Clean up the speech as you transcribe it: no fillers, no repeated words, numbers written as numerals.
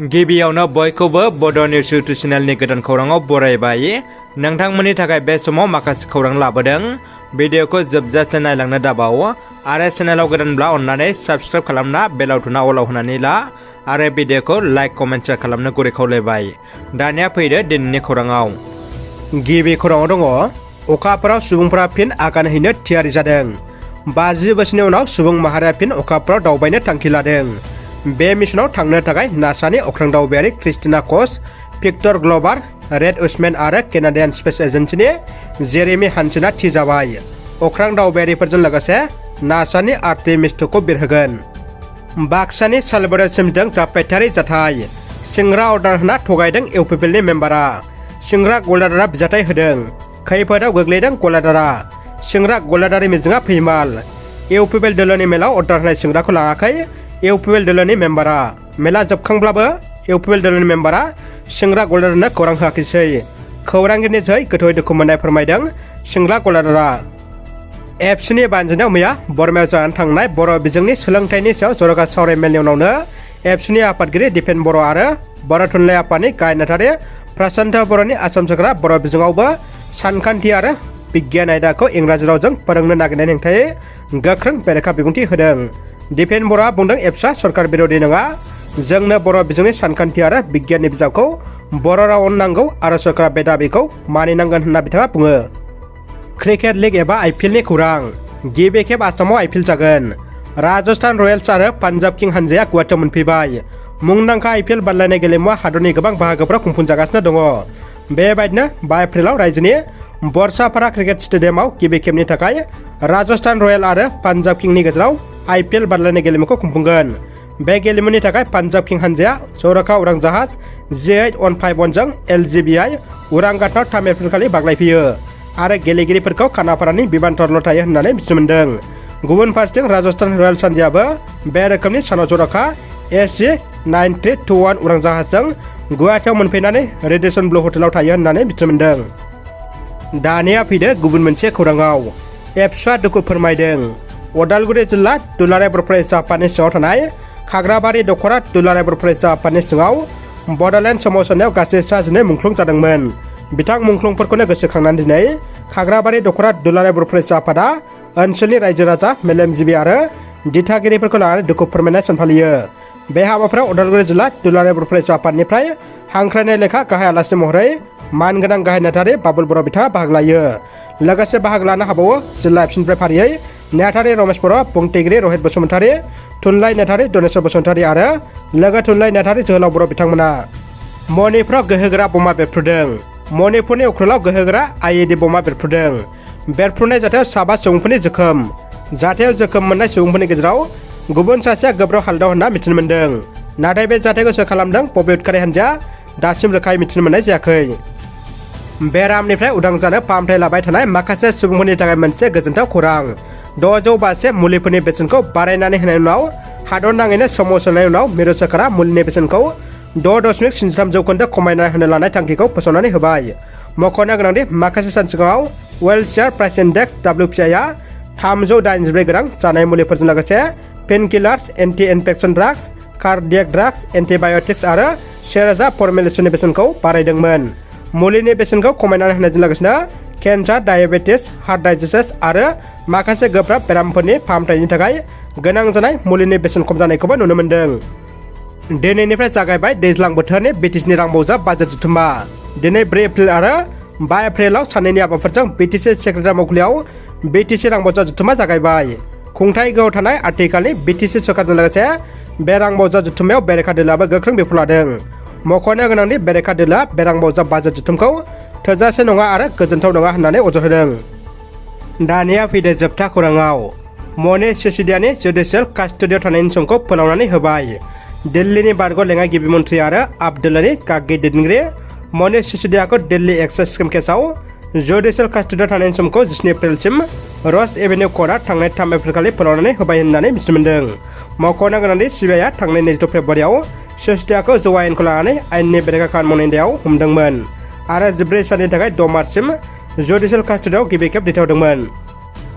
गिबियावनो बयखौबो बड' निउस इउटुब चेनेलनि गोदान खौराङाव बरायबाय। नोंथांमोननि थाखाय बे समाव माखासे खौरां लाबोदों। भिडिअखौ जोबजासे नायलांनो दाबाव आरो चेनेलाव गोदानब्ला अन्नानै साबस्क्राइब खालामना बेल आइकनआ अलाव होनानै ला आरो भिडिअखौ लाइक कमेन्ट शेयार खालामनो गुरै खावलायबाय। दानिया फैदो दिनैनि खौराङाव। गिबि खौराङाव दङ अखाफोराव सुबुंफोरा फिन आगान हैनो थियारि जादों। 50 बोसोरनि उनाव सुबुं माहारिया फिन अखाफोराव दावबायनो थांखि लादों। बे मिशनाव थांनो थाखाय नासानि अख्रां दावबायारि क्रिस्टिना कच, भिक्टर ग्लभार, रेड उस्मेन आरो केनाडियान स्पेस एजेन्सिनि जेरेमी हानसेनआ थि जाबाय। अख्रां दावबायारिफोरजों लोगोसे नासानि आर्टेमिस 2खौ बिरहोगोन। बाक्सानि सालबारियाव सोमजिदों जाफ्लेथायारि जाथाय। सेंग्रा अर्डार होना थगायदों इउपिपिएलनि मेम्बारा। सेंग्रा गलादारआ बिजाथाय होदों। खैफोदाव गोग्लैदों गलादारआ। सेंग्रा गलादारि मिजिंआ फैमाल। इउपिपिएल दोलोनि मेलाव अर्डार होनाय सेंग्राखौ लाङाखै इउपिपिएल दोलोनि मेम्बारा। मेला जोबखांब्लाबो इउपिपिएल दोलोनि मेम्बारा सेंग्रा गलादारनो खौरां होआखैसै। खौरांगिरिनि जै गोथौयै दुखु मोननाय फोरमायदों सेंग्रा गलादारआ। एबसुनि बानजायनायाव मैया बरमायाव जानानै थांनाय बर' बिजोंनि सोलोंथाइनि सायाव जर'खा सावरायमेलनि उनावनो एबसुनि आफादगिरि दिपेन बर' आरो बर' थुनलाइ आफादनि गाहाय नेहाथारि प्रशान्त बर'नि आसाम सोरखारा बर' बिजोङावबो सानखान्थि आरो बिगियान आयदाखौ इंराजि रावजों फोरोंनो नागिरनायनि हेंथायै गोख्रों बेरेखा बिबुंथि होदों। दिपेन बर'आ बुंदों एबसुआ सरकार बिरोधी नङा। जोंनो बर' बिजोंनि सानखान्थि आरो बिगियाननि बिजाबखौ बर' रावाव नांगौ आरो सरकारा बे दाबिखौ मानिनांगोन होनना बिथाङा बुङो। क्रिकेट लीग एबा आइपिएलनि खौरां। गिबि खेब आसामाव आइपिएल जागोन। राजस्थान रयेल्स आरो पान्जाब किं हानजाया गुवाहाटीआव मोनफैबाय। मुंदांखा आइपिएल बादायलायनाय गेलेमुआ हादरनि गोबां बाहागोफोराव खुंफुंजागासिनो दङ। बेबायदिनो 5 एप्रिलाव रायजोनि बरसापारा क्रिकेट स्टेडियामाव गिबि खेबनि थाखाय राजस्थान रयेल आरो पान्जाब किंनि गेजेराव आइपिएल बादायलायनाय गेलेमुखौ खुंफुंगोन। बे गेलेमुनि थाखाय पान्जाब किं हानजाया जर'खा उरां जाहाज J851 जों LGBI उरां गाथोनाव 3 एप्रिल खालि बाग्लायफैयो आरो गेलेगिरिफोरखौ खानापारानि बिमानथरल' थायो होननानै मिथिनो मोन्दों। गुबुन फारसेथिं राजस्थान रयेल्स हानजायाबो बे रोखोमनि सानाव जर'खा SC9321 उरां जाहाजजों गुवाहाटीआव मोनफैनानै रेडिसन ब्लु हटेलाव थायो होननानै मिथिनो मोन्दों। दानिया फैदो गुबुन मोनसे खौराङाव। एबसुआ दुखु फोरमायदों। उदालगुरि जिल्ला दुलाराय बर' फरायसा आफादनि सिङाव थानाय खाग्राबारि दख'रा दुलाराय बर' फरायसा आफादनि सिङाव बड'लेण्ड सोमावसारनायाव गासै 12 मुंख्लं जादोंमोन। बिथां मुंख्लंफोरखौनो गोसोखांनानै दिनै खाग्राबारि दख'रा दुलाराय बर' फरायसा आफादा ओनसोलनि रायजो राजा मेलेमजिबि आरो दिथागिरिफोरखौ लानानै दुखु फोरमायनाय सान फालियो। बे हाबाफारियाव उदालगुरि जिल्ला दुलाराय बर' फरायसा आफादनिफ्राय हांख्रायनाय लेखा गाहाय आलासि महरै मानगोनां गाहाय नेहाथारि बाबुल बर' बिथाङा बाहागो लायो। लोगोसे बाहागो लानो हाबावो जिल्ला एबसुनिफ्राय फारियै नेहाथारि रमेश बर', बुंथिगिरि रहित बसुमतारी, थुनलाइ नेहाथारि दनेश्वर बसुमतारी आरो लोगो थुनलाइ नेहाथारि जोहोलाव बर' बिथांमोना। मणिपुराव गोहोगोरा बमा बेरफ्रुदों। मणिपुरनि उख्रुलाव गोहोगोरा IED बमा बेरफ्रुदों। बेरफ्रुनाय जाथायाव 7 सुबुंफोरनि जोखोम। जाथायाव जोखोम मोननाय सुबुंफोरनि गेजेराव गुबुन सासेया गोब्राब हालोदाव होनना मिथिनो मोन्दों। नाथाय बे जाथायखौ सोर खालामदों बबे उदखारि हान्जाया दासिम रोखायै मिथिनो मोननाय जायाखै। बेरामनिफ्राय उदां जानो फाहामथाय लाबाय थानाय माखासे सुबुंफोरनि थाखाय मोनसे गोजोनथाव खौरां। 652 मुलिफोरनि बेसेनखौ बारायनानै होनायनि उनाव हादर नाङैनो सोमावसारनायनि उनाव मिरु सोरखारा मुलिनि बेसेनखौ 6.73% खमायना होनो लानाय थांखिखौ फोसावनानै होबाय। मख'नो गोनांदि माखासे सान सिगाङाव वेलफेयार प्राइस इन्डेक्स WPI आ 384 गोनां जानाय मुलिफोरजों लोगोसे painkillers, anti infection drugs, cardiac drugs, antibiotics आरो 1000 फर्मुलेसननि बेसेनखौ बारायदोंमोन। मुलिनि बेसेनखौ खमायनानै होनायजों लोगोसेनो केन्सार, डायेबेटिस, हार्ट डिजिज आरो माखासे गोब्राब बेरामफोरनि फाहामथायनि थाखाय गोनां जानाय मुलिनि बेसेन खम जानायखौबो नुनो मोन्दों। दिनैनिफ्राय जागायबाय दैज्लां बोथोरनि BTCनि रां बावजा बाजेट जथुम्मा। दिनै 4 एप्रिल आरो 5 एप्रिलाव सानैनि हाबाफोरजों BTC सेक्रेटारियेट मावखुलियाव BTC रां बावजा जथुम्मा जागायबाय। खुंथाय गोहोआव थानाय आथिखालनि BTC सरकारजों लोगोसे बे रां बावजा जथुम्मायाव बेरेखा दोलोआबो गोख्रों बिफाव लादों। मख'नो गोनांदि बेरेखा दोलोआ बे रां बावजा बाजेट जथुमखौ थोजासे नङा आरो गोजोनथाव नङा होननानै अजद होदों। दानिया फैदो जोबथा खौराङाव। मनीष सिसोदियानि जुडिशियेल कास्टडियाव थानायनि समखौ फोलावनानै होबाय। दिल्लीनि बारग' लेङाइ गिबि मन्थ्रि आरो आबदुल्लानि गागि दैदेनगिरि मनीष सिसोदियाखौ दिल्ली एक्सेस स्किम केसआव जुडिशियेल कास्टडियाव थानायनि समखौ 19 एप्रिलसिम र'ज एभिनिउ कर्टआ थांनाय 3 एप्रिल खालि फोलावनानै होबाय होननानै मिथिनो मोन्दों। मख'नो गोनांदि CBI आ थांनाय 22 फेब्रुवारियाव सिसोदियाखौ जौ आयेनखौ लानानै आयेननि बेरेखा खामानि मावनायनि दायाव हमदोंमोन आरो 14 साननि थाखाय 6 मार्चसिम जुडिशियेल कास्टडियाव गिबि खेब दैथायहरदोंमोन।